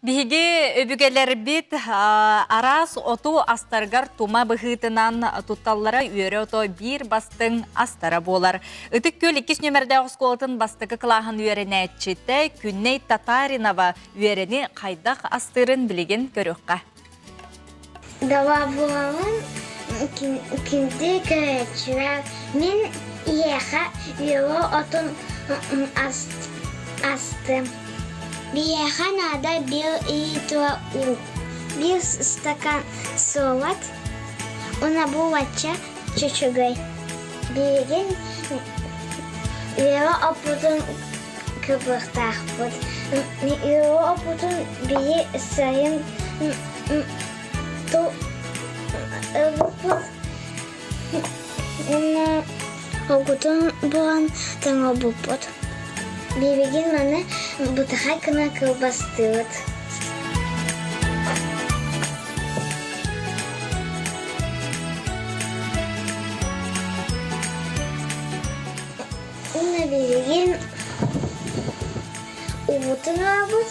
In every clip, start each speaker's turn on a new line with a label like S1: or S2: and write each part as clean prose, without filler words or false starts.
S1: Биһиги өбүгэлэрбит араас оту астарыгар тума быһыытынан тутталлара үөрэ ото биир бастыҥ астара буолар. Ытык Күөл иккис нүөмэрдээх оскуолатын бастакы кылааһын үөрэнээччитэ Күннэй Татаринова үөрэни хайдах астыырын билигин көрүөххэ.
S2: Доҕобуолун күндү көрөөччүлэр, мин эһиэхэ үөрэ отун астым. Биһиэхэ наада биир литра уу, биир стакан суорат уонна булачча чөчөгөй. Билигин үөрэ оппутун кыбыахтаахпыт. Үөрэ оппутун биһи сайын ылбыппыт уонна Огутун булан тоҥорбуппут. Билигин маны бытахай гына кылбастыыбыт. Уонна билигин уутун ылабыт,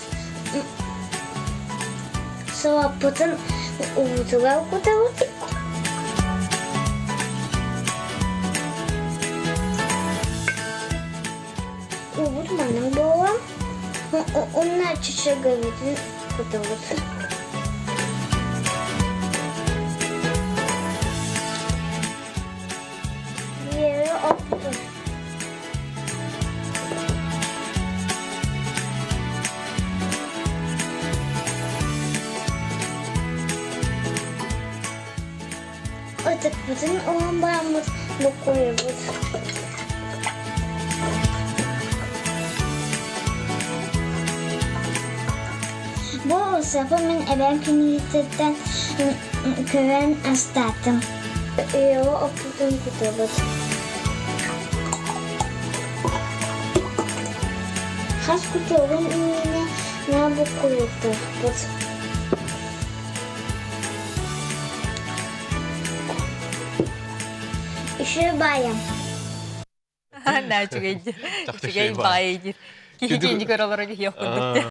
S2: Солоппутун уутугар кутабыт. Уубут маннык буолан, уонна чөчөгөйбүтүн кутабыт. Биэри оппутун Ытыкпытын уһун бараммыт буккуйабыт. Бу ырсапы мин эбээм кинигэтиттэн көрөн астаатым. Үөҕү оппутун кутабыт. Хас кутуоҕун иннинэ наар буккуйуохтаахпыт. Үчүгэй баайым.
S1: Наа үчүгэй диир. Үчүгэй баайы диир. Киһи киһини көрө олорор киһи курдук.